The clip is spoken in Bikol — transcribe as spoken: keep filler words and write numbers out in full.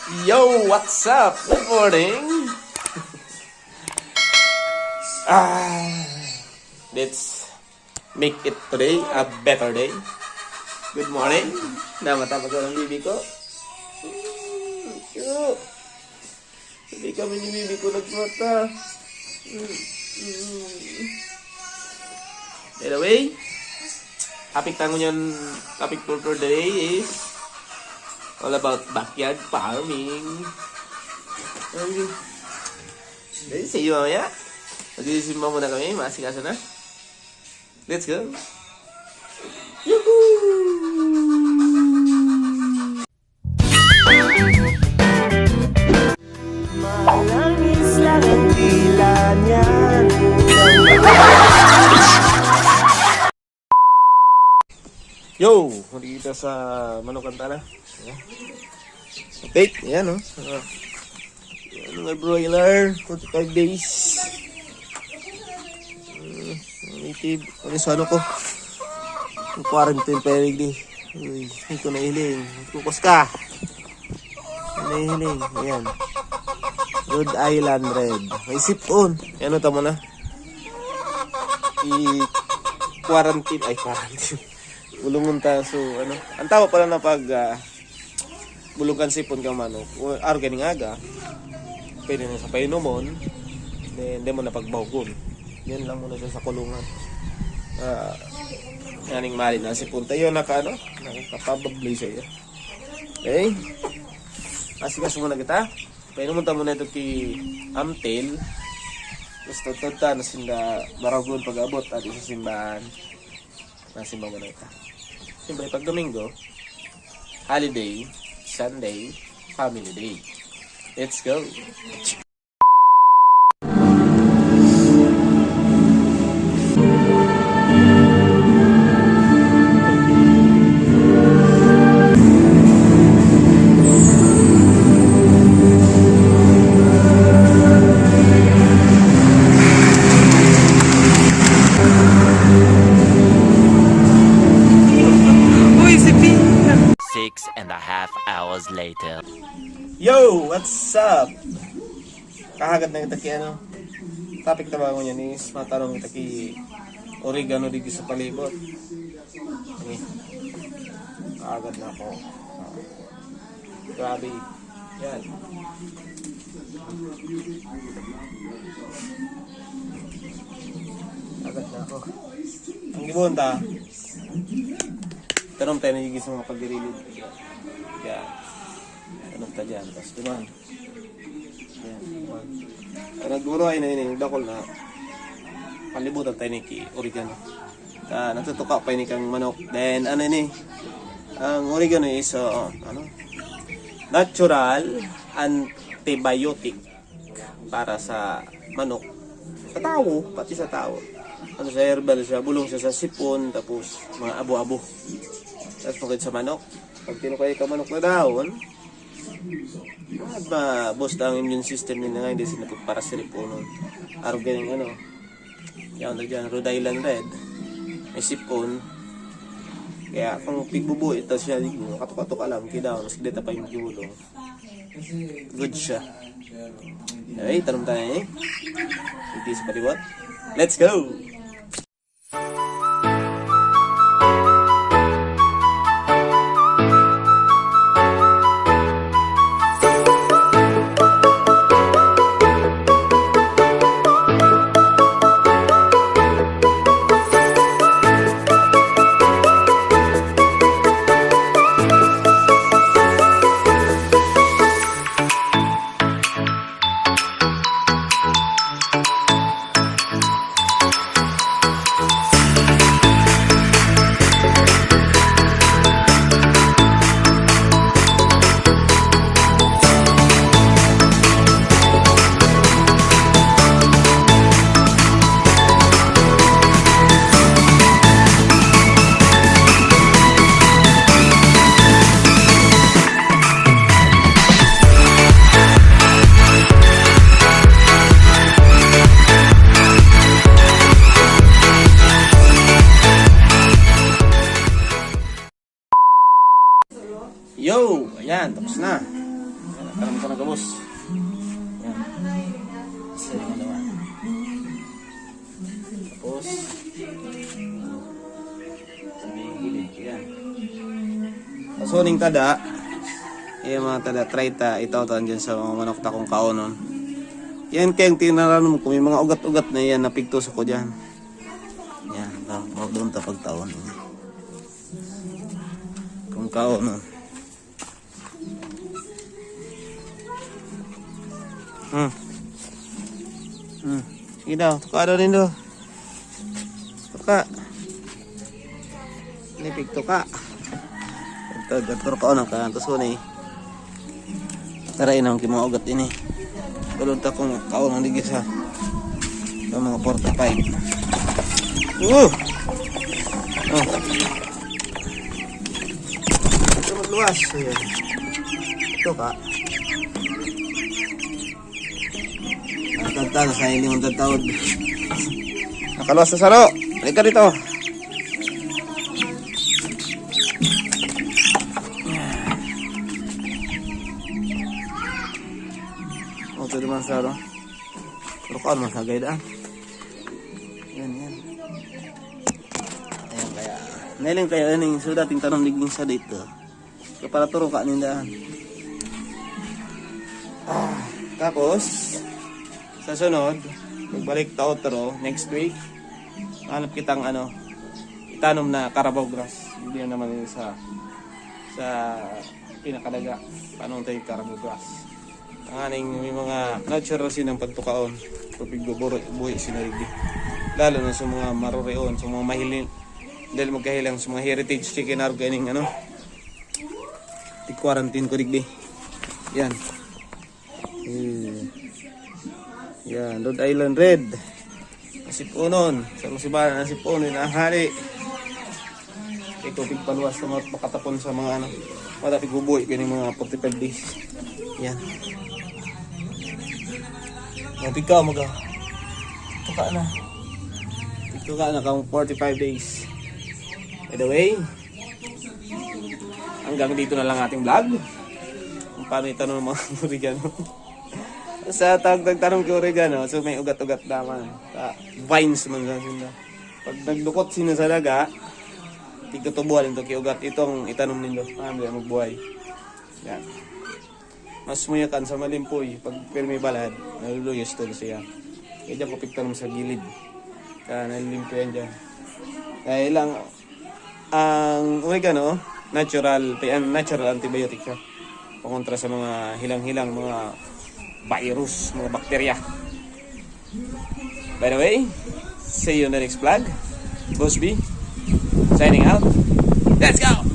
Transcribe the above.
Yo, what's up? Good morning. Ah, let's make it today a better day. Good morning. Namata pa ang bibi ko. Mm, cute. Hindi kami ni bibi ko nagmata. Mm, mm. By the way, topic ta ngunyan, topic for today is all about backyard farming. Ay, dahil sa iyo mamaya, mag-iisimba muna kami, maasikaso na. Let's go! Yuhu! Malangis lang ang dila niyan. Yo! Nandito kita sa manukan tala. Update, ayan, oh. Ah. Ayan, mga broiler, forty-five days. Mm, native. Ano sa ano ko? Ang quarantine pa rin, di. Uy, hindi ko nahiling. Focus ka. Nahiling. Ayan. Rhode Island Red. May sipon. Ano tamo na? I-quarantine. Ay, quarantine. Bulungon ta. So, ano? Ang tama pala na pag ah, bulungan sipon kang manok. O, araw ganing aga. Pwede na sa painomon. Then, di mo na pagbahugon. Yan lang muna siya sa kulungan. Ah, yaning mali na sipon tayo, naka ano? Nakakapababli sa iyo. Okay? Asikaso muna kita. Painomon ta muna ito ki Amtel. Gusto to ta, nasinda baragon pag-abot at isa simbahan. Nasimba muna kita. Siyempre, pag Domingo, holiday, Sunday, family day. Let's go! Uy, si Pina. Six and a half hours later. Yo, what's up? Kahagad na kita ki ano. Topic ta ba ngunyan is matarong kita ki oregano digdi sa palibot. Ini. Kahagad na ako. Grabe. Yan. Agad na ako. Ang gibohon ta, tanom tayo na digdi sa mga pagirilid. Yan. Tanom ta dyan. Tapos duman. Yan. Duman. Ang naguro ay na ini, dakul na. Palibutan tayo ni ki oregano. Ah, nagtutuka pa ini kang manok. Then, ano ini? Ang oregano is, uh, ano? Natural antibiotic para sa manok. Sa tawo, pati sa tawo. Ano siya, herbal siya, bulong siya sa sipon, tapos mga abo-abo. Tapos pagod sa manok, pag tinukay ka manok na dahon, ma-boost ang immune system nila nga, hindi sila pagparasiripunon. Arog ganing ano, yan na dyan, Rhode Island Red, may sipon. Kaya kung pigbubuo ito siya, di mo, katuka-tuka lang, kidaw, mas kita pa yung gulong. Good siya. Okay, tanom tayo eh. Hindi sa paliwat. Let's go! Yo! Ayan, tapos na. Parang ka na gabos. Yan. Sa yung ano. Tapos, sa may gilid, yan. Sa suning tada, yung mga tada, try ta, itaw ta dyan sa mga manok ta kung kaonon. Yan kayong tinaranom ko, may mga ugat-ugat na yan, napigtos ako dyan. Yan, doon ta pagtaon. Kung kaonon. Hmm. Hmm. Sige daw, tuka daw nindo. Tuka. Ini pigtuka. Ito, gator ka na ka. Tapos ko na eh. Tara, inang kimaugat ini. Tulog ta kung kaon ang digis ha. Ito mga forty-five. Uh! Oh. Ito magluwas. Ayan. Ito ka. Ang tagtag sa inyong tagtawad. Nakaluwas na saro. Halika dito. Oh, ito naman saro. Pero ka naman sa gayda. Yan, yan. Ayan kaya. Nailing kaya yan yung sudating tanong digin sa dito. Kaya para turo ka nindahan. Ah, tapos, sa sunod, magbalik ta otro next week. Hanap kitang ano, itanom na carabao grass. Hindi naman yun sa sa pinakadaga. Paano tayo carabao grass? Ang aning may mga natural sinang pagtukaon. Pag buhi-buhi sinarigi. Lalo na sa mga marurion, sa mga mahilin. Dahil magkahilang sa mga heritage chicken arog kaning ano. Di quarantine ko digdi. Yan. Hmm. Yan, Rhode Island Red. Nasipunon. Sa Lusibanan, nasipunon, nahali. Ito, pigpaluwas sa mga makatapon sa mga ano. Wala pigbubuhi, ganing mga forty-five days. Yan. Yan, pigka, maga. Tuka na. Tuka na kang forty-five days. By the way, hanggang dito na lang ating vlog. Kung paano itanom ng mga oregano. Sa tawag nagtanom kay oregano, so may ugat-ugat naman. Sa vines man sa sinda. Pag nagdukot sino sa daga, tigkatubuhan ito kay ugat. Itong itanom nindo. Ah, hindi magbuhay. Yan. Mas muyakan sa malimpoy. Pag pirmi balad, naluluyos to siya. Kaya dyan ko pigtanom sa gilid. Kaya nalilimpo yan dyan. Kaya lang, ang oregano, natural, natural antibiotic siya. Pangontra sa mga hilang-hilang, mga virus, mga bakterya. By the way, see you in the next vlog. Boss B, signing out. Let's go!